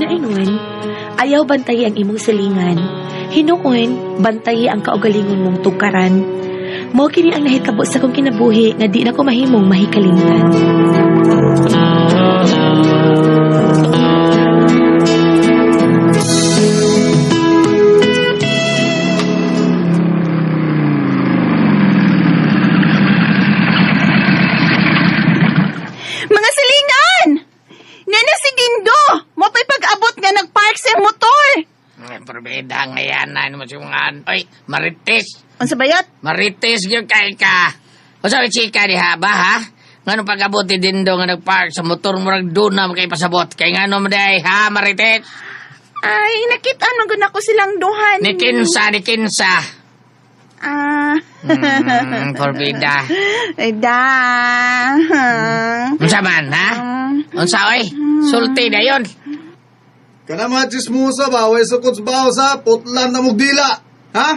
ginaingon, ayaw bantayi ang imong silingan. Hinuon, bantayi ang kaugalingon mong tugkaran. Mao kini ang nahitabo sa kong kinabuhi nga di na ko mahimong mahikalimtan. Mga silingan! Nana si Dindo! Mapay pag-abot nga nagpark sa motor! Perbeda ngayon na mo siya mga... Oy, Marites! Unsa bayot? Marites gyud kay ka. Unsa may chika diha ba ha? Ngano pag-abot ni Dindo nga nagpark sa motor murag doon na kay pasabot. Kay ngano mo day ha Marites? Ay, nakita man gud nako silang duhan. Ni kinsa, ni kinsa. Ah. Forbida. Ay, da. Unsa man ha? Unsa oy? Sulti na yon. Kana mga chismosa ba? Way sukot sa baho sa putlan na mugdila. Ha?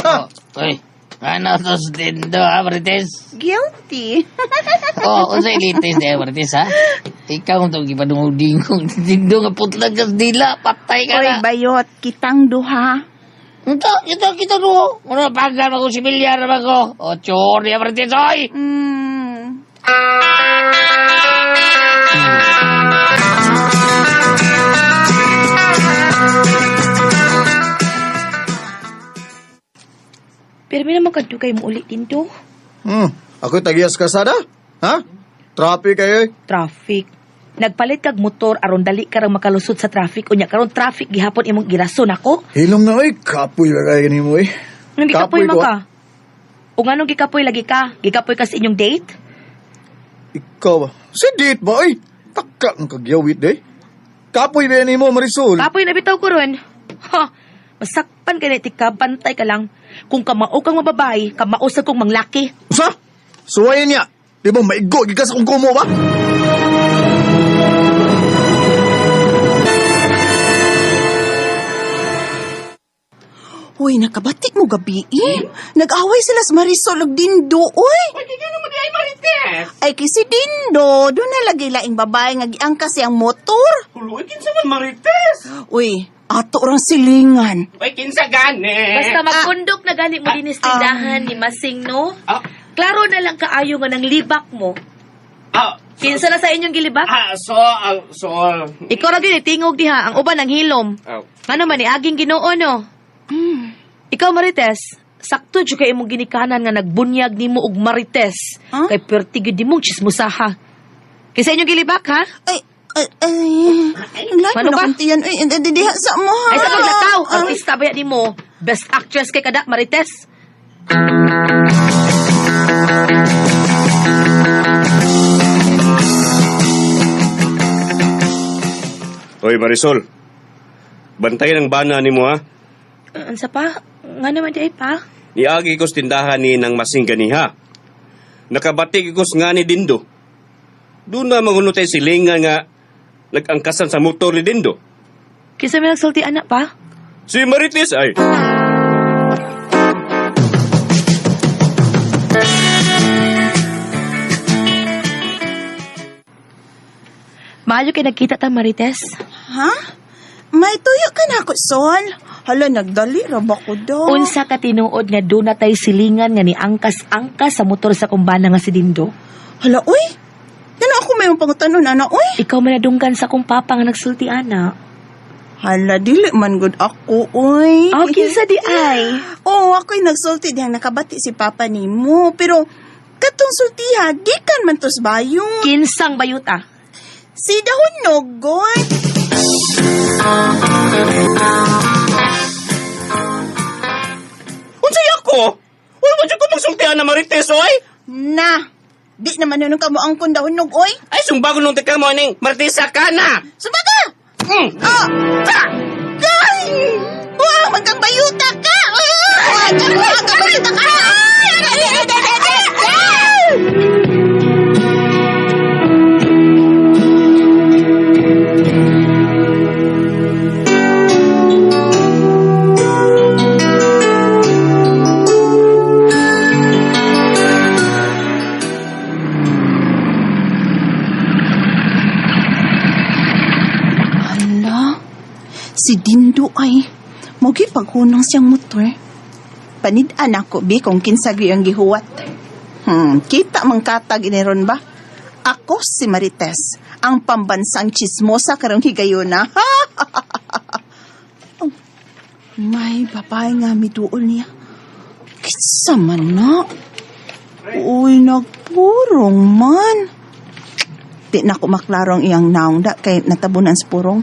Ha? Oh, oy. Ano to sa Dindo ha Marites? Guilty. Oh, unsa ilitis day Marites ha? Ikaw ang itong gipadungog-dingog. Dindo nga putlan ka sa dila. Patay ka Oy, na. bayot, kitang duha. Ito, ito, kita do. Ano, pagal ako si Bilyar naman ko. O, tsor niya, Marites, oy! Pero may naman kadugay mo ulit Dindo. Ako'y tagiyas kasada? Ha? Traffic kayo eh. Traffic. Nagpalit kag motor aron dali ka rang makalusot sa traffic unya karon traffic gihapon imong girason ako. Hilom na oy, kapoy ba kayo nimo eh. Nung gikapoy man ko, ka. O nganong gikapoy lagi ka? Gikapoy ka sa inyong date? Ikaw ba? Si date ba oy? Taka ang kagyawit eh. Kapoy ba nimo Marisol? Kapoy na bitaw ko ron. Ha, masakpan ka na tika, bantay ka lang. Kung kamao kang mababay, kamao sa kong manglaki. Sa? Suwayin niya. Di ba maigo gikas akong kumo ba? Uy, nakabatik mo gabi eh. Nag-away sila sa Marisol ug Dindo, uy. Ay, kay si Dindo, doon na lagi laing babae nga giangkas siyang motor. Uy, kinsa man Marites? Uy, ato rang silingan. Uy, kinsa gani? Basta magpundok na gani mo dinis tindahan ni Masing, no? Ah. Klaro na lang kaayo nga ng libak mo. Ah, Kinsa na sa inyong gilibak? ah, so, Ikaw ra gyud tingog diha, ang uban ang hilom. ah, Ngano man ni aging Ginoo no? Ikaw Marites, sakto jud kay imong ginikanan nga nagbunyag nimo og Marites. Huh? Kay perti gyud nimong chismosaha. Kinsa inyong gilibak ha? Ay, ay, ay. Ang layo Mano na ka? kong tiyan. Ay, ay, diha sa mo, ha? Ay sa paglakaw, Ah. artista ba yan nimo? Best actress kay kada Marites. Oy, Marisol. Bantayan ang bana nimo ha. Unsa pa? Nga naman di ay pa? Niagi ko sa tindahan ni nang masing ganiha. Nakabatik ko sa nga ni Dindo. Doon na manguno tayo silingan nga nag-angkasan sa motor ni Dindo. Kinsa may nagsulti anak pa? Si Marites ay. Maayo kay nagkita ta Marites. Ha? May tuyo ka na ako, Sol. Hala, nagdali ra ba ko daw? Unsa ka tinuod nga doon natay silingan nga ni angkas-angkas sa motor sa kumbana nga si Dindo? Hala, uy. Yan ako may pangutanon, ana, uy. Ikaw man nadunggan sa kong papa nga nagsulti ana. Hala, dili man gud ako, uy. Aw, kinsa di ay? Oo, ako'y nagsulti dihang nakabati si papa nimo. Pero, katong sultiha, gikan man tos bayo. Kinsang bayuta? Si Dahunog, goy. Unsay ako? Uy, mo ko magsultihan na Marites oy. Na, di naman nun ka mo ang kun Dahunog, oy. Ay sumbago nung tika mo ning Maritesa ka na. Subaga! Mm. Ah! Ah! Ay! Wow, magkang bayuta ka! Ah! Magkang bayuta ka! Ay! Ay! Ay! Ay! Ay! Ay! Ala, Hala, si Dindo ay mogi paghunong siyang motor. Panid-an ako bi kung kinsa gyud ang gihuwat. Kita man katag iniron ba? Ako si Marites, ang pambansang chismosa karong higayona. Oh, may babae nga miduol niya. Kinsa man na? Uy, nagpurong man. Di na ko maklaro ang iyang naong da kay natabunan sa purong.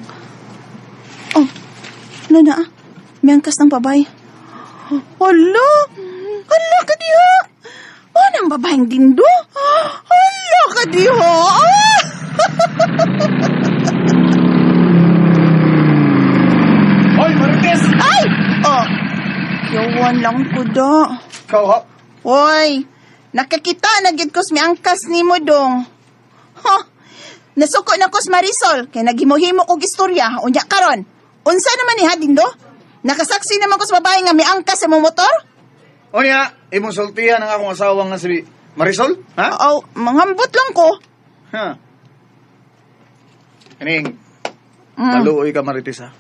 Oh, ano na ah? May angkas ng babae. Hala! Hala ka diha! Ano ang babaeng dindo? Hala ka diha! Ah! Hoy, Marites! Ay! Oh, yawan lang ko da. Ikaw ha? Hoy, nakakita na gid ko sa miangkas nimo dong. Ha? Nasuko na ko sa Marisol kay naghimo-himo kog istorya unya karon. Unsa naman ni ha Dindo? Nakasaksi naman ko sa babae nga miangkas sa imong motor? Unya, imong sultihan ang akong asawa nga si Marisol? Ha? Oo, manghambot lang ko. Ha? Kaning, kaluoy ka Marites ha.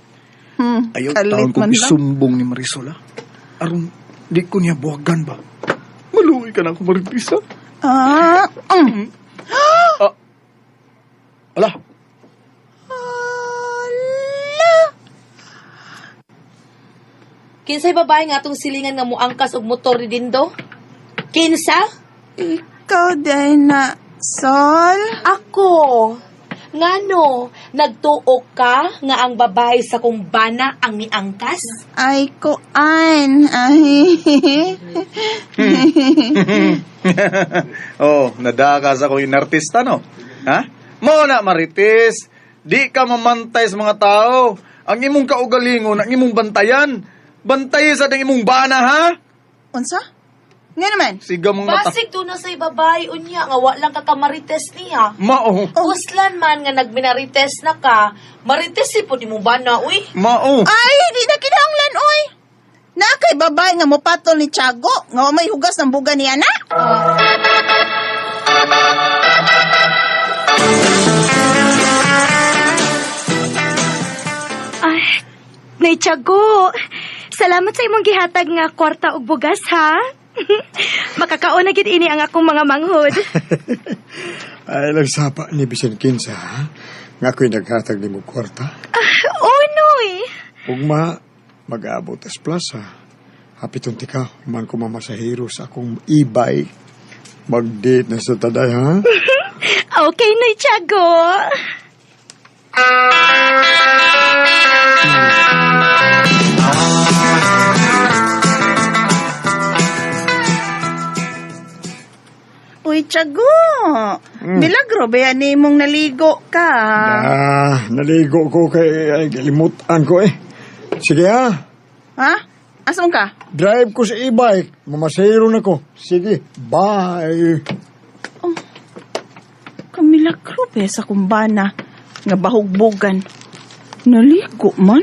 Ayaw Kalit taon kong man lang. isumbong ni Marisol ha. Aron, di ko niya buwagan ba? Maluoy ka na ako Marites ha. Ah, Ah. Ala, Ala. Kinsay babae nga atong silingan nga muangkas og motor ni Dindo? Kinsa? Ikaw din na, Sol. Ako. Ngano, nagtuok ka nga ang babae sa kong bana ang niangkas? Ay, kuan. Ay. Oh, nadaka sa kong inartista, no? Ha? Mo na, Marites. Di ka mamantay sa mga tao. Ang imong kaugalingon, ang imong bantayan. Bantay sa ding imong bana, ha? Unsa? Nga naman. Siga mong mata. Basig doon na sa'y babae unya nga wa lang ka kamarites niya. Mao. Uslan man nga nagminarites na ka, marites si po ni mo bana, uy. Mao. Ay, di na kinahanglan, oy. Na kay babae nga mopatol ni Tiago, nga wa may hugas ng buga niya na. Ay, Nay Tiago, salamat sa imong gihatag nga kwarta og bugas ha. Makakaon na gid ini ang akong mga manghod. Ay, lang sapa ni Bisan Kinsa, ha? Nga ako'y naghatag ni mo kwarta. Oh, Noy. Ugma, mag-aabot as plaza. Hapit tika, man ko mamasahero sa akong e-bike. Mag-date na sa taday, ha? Okay, Nay Tiago. Uy, Tiago. Milagro ba yan imong naligo ka? Ah, naligo ko kay ay, galimutan ko eh. Sige ha, Ha? Asa man ka? drive ko sa e-bike. Mamasahero na ko. Sige, bye. Kamilagro ba sa kumbana nga bahugbugan. Naligo man.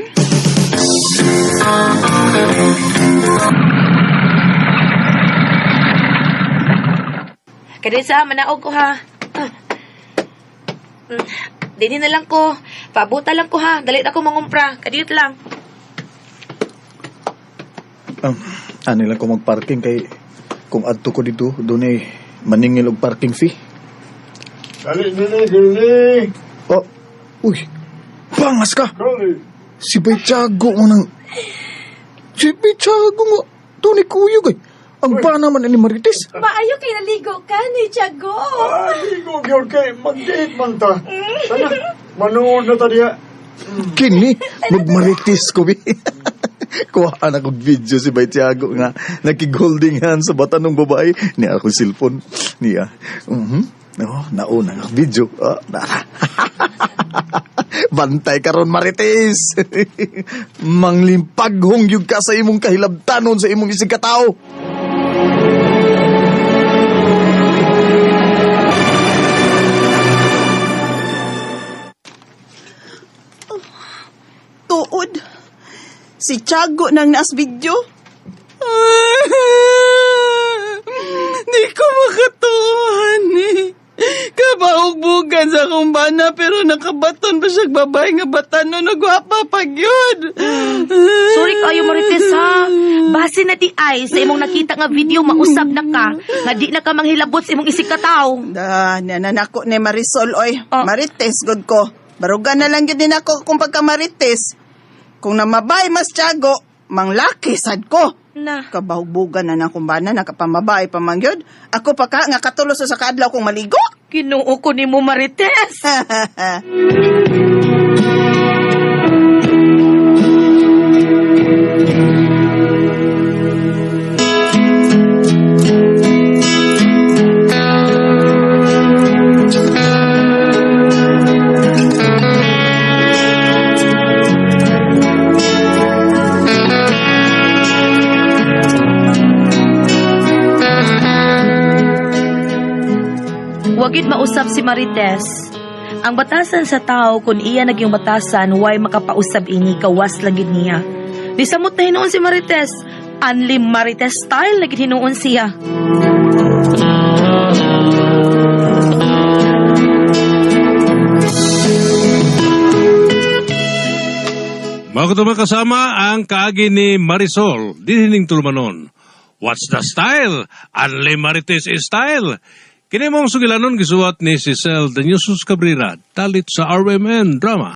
Kadisa, manaog ko ha. Ah. Dini na lang ko. Pabuta lang ko ha. Dalit ako mangumpra. Kadiyot lang. Ano lang ko magparking kay kung adto ko dito, doon ay maningil og parking fee. Dali, dali, dali. Oh, uy, bangas ka! Dali. Si Bay Tiago mo nang... Si Bay Tiago nga, doon ni Kuyog eh. Ang bana man ni Marites. Maayo kay naligo ka, Nay Tiago. Ah, ligo gyud kay mag-date man ta. Sana, manood na ta diha. Kini, magmarites ko bi. Kuhaan akong video si Bay Tiago nga nakig-holding hands sa bata ng babae. Niya akong cellphone. Niya. Oh, nauna nga video. Oh, nara. Bantay karon Marites. Manglimpaghong yug ka sa imong kahilabtanon sa imong isig katao. Tuod. Si Tiago nang naas video. Di ko makatuohan eh. Kabaugbugan sa akong bana pero nakabaton pa siya babae nga batanon na gwapa pag yun. Sorry kayo Marites ha. Base na di ay sa imong nakita nga video mausab na ka nga di na ka manghilabot sa imong isig kataw. Da, nananako ni Marisol oy. Oh. Marites gud ko. Barugan na lang gyud din ako kung pagka Marites. Kung namabay mas tiyago, manglaki sad ko. Na. Kabahugbugan na na akong bana, nakapamabay pa man gyud. Ako pa ka, nga katulos sa kaadlaw kong maligo. Ginoo ko nimo Marites. Wagid mausab si Marites. Ang batasan sa tao kung iya nagyong batasan, way makapausab ini kawas lang gid niya. Nisamot na hinuon si Marites. Anli Marites style na gid hinuon siya. Mga kasama ang kaagi ni Marisol, dinhining tulumanon. What's the style? Anli Marites style. Kini mong sugilanon gisuwat ni Cecil Denyusus Cabrera, talit sa RMN Drama.